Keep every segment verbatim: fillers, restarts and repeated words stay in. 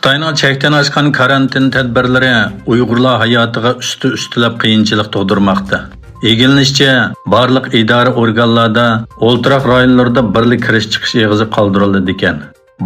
خىتاينىڭ چەكتىن ئاشقان كارانتىن تەدبىرلىرى ئۇيغۇرلار ھاياتىغا ئۈستى-ئۈستىلەپ قىيىنچىلىق تۇغدۇرماقتا. ئىگىلىنىشىچە، بارلىق ئىدارە ئورگانلاردا ئولتۇراق رايونلىرىدا بىرلا كىرىش-چىقىش ئېغىزى قالدۇرۇلىدىكەن.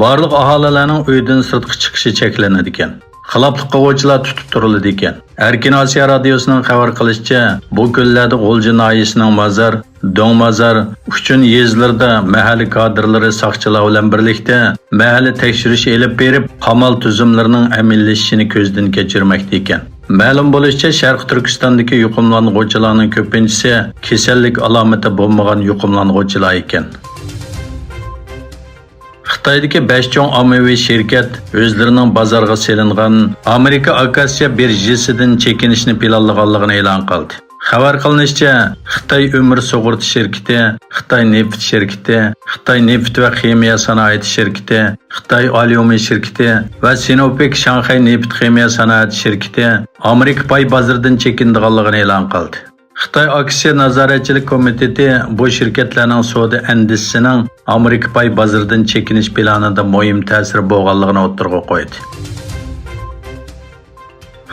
بارلىق ئاھالىلەرنىڭ ئۆيدىن سىرتقا چىقىشى چەكلىنىدىكەن. خىلاپلىق قىلغۇچىلار تۇتۇپ تۇرۇلىدىكەن. ئەركىن ئاسىيا رادىيوسىنىڭ خەۋەر قىلىشىچە، بۇ كۈنلەردە غۇلجا ناھىيەسىنىڭ مازار، دۆڭمازار، ئۇچۇن يېزىلىرىدا مەھەللە كادىرلىرى ساقچىلار بىلەن بىرلىكتە مەھەللە تەكشۈرۈشى ئېلىپ بېرىپ، قامال تۈزۈملىرىنىڭ ئەمەلىيلىشىشىنى كۆزدىن كەچۈرمەكتە ئىكەن. مەلۇم بولۇشىچە، شەرقىي تۈركىستاندىكى يۇقۇملانغۇچىلارنىڭ كۆپىنچىسى كېسەللىك ئالامىتى بولمىغان يۇقۇملانغۇچىلار ئىكەن. خىتايدىكى بەش چوڭ ئاممىۋى شىركەت ئۆزلىرىنىڭ بازارغا سېلىنغان ئامېرىكا ئاكسىيە بىرژىسىدىن چېكىنىشنى پىلانلىغانلىقىنى ئېلان قىلدى. خەۋەر قىلىنىشىچە، خىتاي ئۆمۈر سۇغۇرتا شىركىتى، خىتاي نېفىت شىركىتى، خىتاي نېفىت ۋە خىمىيە سانائىتى شىركىتى، خىتاي ئاليۇمىن شىركىتى ۋە سىنوپېك شاڭخەي نېفىت خىمىيە سانائەت شىركىتى ئامېرىكا پاي بازىرىدىن چېكىنىدىغانلىقىنى ئېلان قىلدى. خىتاي ئاكسىيە نازارەتچىلىك كومىتېتى بۇ شىركەتلەرنىڭ سودا ئەندىزىسىنىڭ ئامېرىكا پاي بازىرىدىن چېكىنىش پىلانىدا مۇھىم تەسىرى بولغانلىقىنى ئوتتۇرىغا قويدى.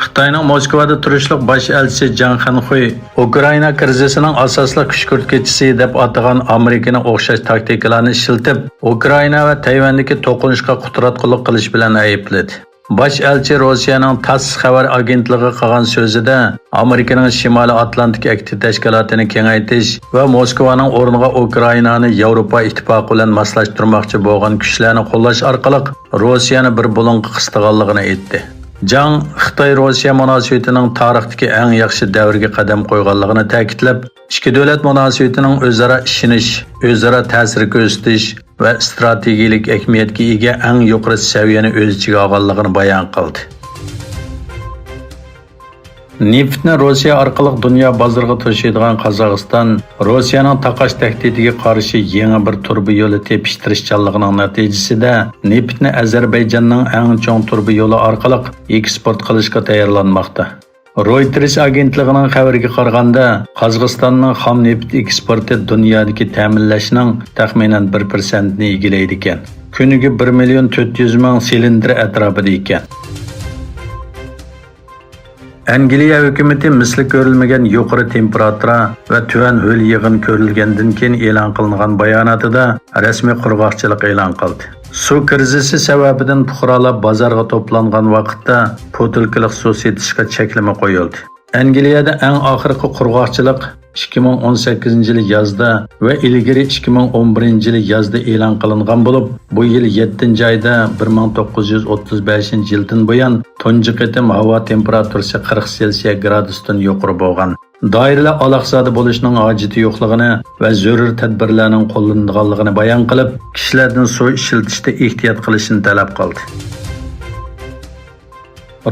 خىتاينىڭ موسكۋادا تۇرۇشلۇق باش ئەلچىسى جاڭ خەنخۇي ئۇكرائىنا كىرىزىسىنىڭ ئاساسلىق كۈشكۈرتكۈچىسى دەپ ئاتىغان ئامېرىكىنىڭ ئوخشاش تاكتىكىلارنى ئىشلىتىپ، ئۇكرائىنا ۋە تەيۋەندىكى توقۇنۇشقا قۇتراتقۇلۇق قىلىش بىلەن ئەيىبلىدى. باش ئەلچى روسىيەنىڭ تاس خەۋەر ئاگېنتلىقىغا قىلغان سۆزىدە، ئامېرىكىنىڭ شىمالىي ئاتلانتىك ئەكتى تەشكىلاتىنى كېڭەيتىش ۋە موسكۋانىڭ ئورنىغا ئۇكرائىنانى ياۋروپا ئىتتىپاقى بىلەن ماسلاشتۇرماقچى بولغان كۈچلەرنى قوللاش ئارقىلىق روسىيەنى بىر بۇلۇڭغا قىستىغانلىقىنى ئېيتتى. جاڭ خىتاي-روسىيە مۇناسىۋىتىنىڭ تارىختىكى ئەڭ ياخشى دەۋرگە قەدەم قويغانلىقىنى تەكىتلەپ، ئىككى دۆلەت مۇناسىۋىتىنىڭ ئۆزئارا ئىشىنىش، ئۆزئارا تەسىر كۆرسىتىش ۋە ئىستراتېگىيەلىك ئەھمىيەتكە ئىگە ئەڭ يۇقىرى سەۋىيەنى ئۆز ئىچىگە ئالغانلىقىنى بايان قىلدى. نېفىتنى روسىيە ئارقىلىق دۇنيا بازىرىغا تاشىيدىغان قازاقىستان روسىيەنىڭ تاقاش تەھدىتىگە قارشى يېڭى بىر تۇرۇبا يولى تېپىش تىرىشچانلىقىنىڭ نەتىجىسىدە، نېفىتنى ئەزەربەيجاننىڭ ئەڭ چوڭ تۇرۇبا يولى ئارقىلىق ئېكسپورت قىلىشقا تەييارلانماقتا. رويتېرس ئاگېنتلىقىنىڭ خەۋىرىگە قارىغاندا، قازاقىستاننىڭ خام نېفىت ئېكسپورتى دۇنيادىكى تەمىنلەشنىڭ تەخمىنەن بىر پىرسەنتىنى ئىگىلەيدىكەن. كۈنىگە بىر مىليون تۆت يۈز مىڭ سىلىندىر ئەتراپىدا ئىكەن. ئەنگلىيە ھۆكۈمىتى مىسلى كۆرۈلمىگەن يۇقىرى تېمپېراتۇرا ۋە تۆۋەن ھۆل يېغىن كۆرۈلگەندىن كېيىن ئېلان قىلىنغان باياناتىدا رەسمىي قۇرغاقچىلىق ئېلان قىلدى. سۇ كىرىزىسى سەۋەبىدىن پۇقرالار بازارغا توپلانغان ۋاقىتتا پوتۇلكىلىق سۇ سېتىشقا چەكلىمە قويۇلدى. ئەنگلىيەدە ئەڭ ئاخىرقى قۇرغاقچىلىق ئىككى مىڭ ئون سەككىزىنچى يىلى يازدا ۋە ئىلگىرى ئىككى مىڭ ئون بىرىنچى يىلى يازدا ئېلان قىلىنغان بولۇپ، بۇ يىل يەتتىنچى ئايدا بىر مىڭ توققۇز يۈز ئوتتۇز بەشىنچى يىلدىن بۇيان تۇنجى قېتىم ھاۋا تېمپېراتۇرىسى قىرىق سېلسىيە گرادۇستىن يۇقىرى بولغان. دائىرىلەر ئالاقزادە بولۇشنىڭ ھاجىتى يوقلۇقىنى ۋە زۆرۈر تەدبىرلەرنىڭ قوللىنىدىغانلىقىنى بايان قىلىپ، كىشىلەردىن سۇ ئىشلىتىشتە ئېھتىيات قىلىشنى تەلەپ قىلدى.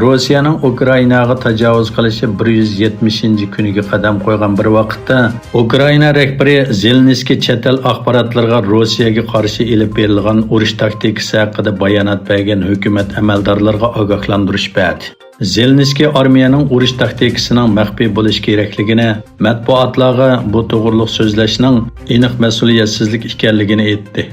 روسىيەنىڭ ئۇكرائىناغا تاجاۋۇز قىلىشى بىر يۈز يەتمىشىنچى كۈنىگە قەدەم قويغان بىر ۋاقىتتا، ئۇكرائىنا رەھبىرى زېلېنسكىي چەت ئەل ئاخباراتلىرىغا روسىيەگە قارشى ئېلىپ بېرىلغان ئۇرۇش تاكتىكىسى ھەققىدە بايانات بەرگەن ھۆكۈمەت ئەمەلدارلىرىغا ئاگاھلاندۇرۇش بەردى. زېلېنسكىي ئارمىيەنىڭ ئۇرۇش تاكتىكىسىنىڭ مەخپىي بولۇش كېرەكلىكىنى، مەتبۇئاتلارغا بۇ توغرۇلۇق سۆزلەشنىڭ ئېنىق مەسئۇلىيەتسىزلىك ئىكەنلىكىنى ئېيتتى.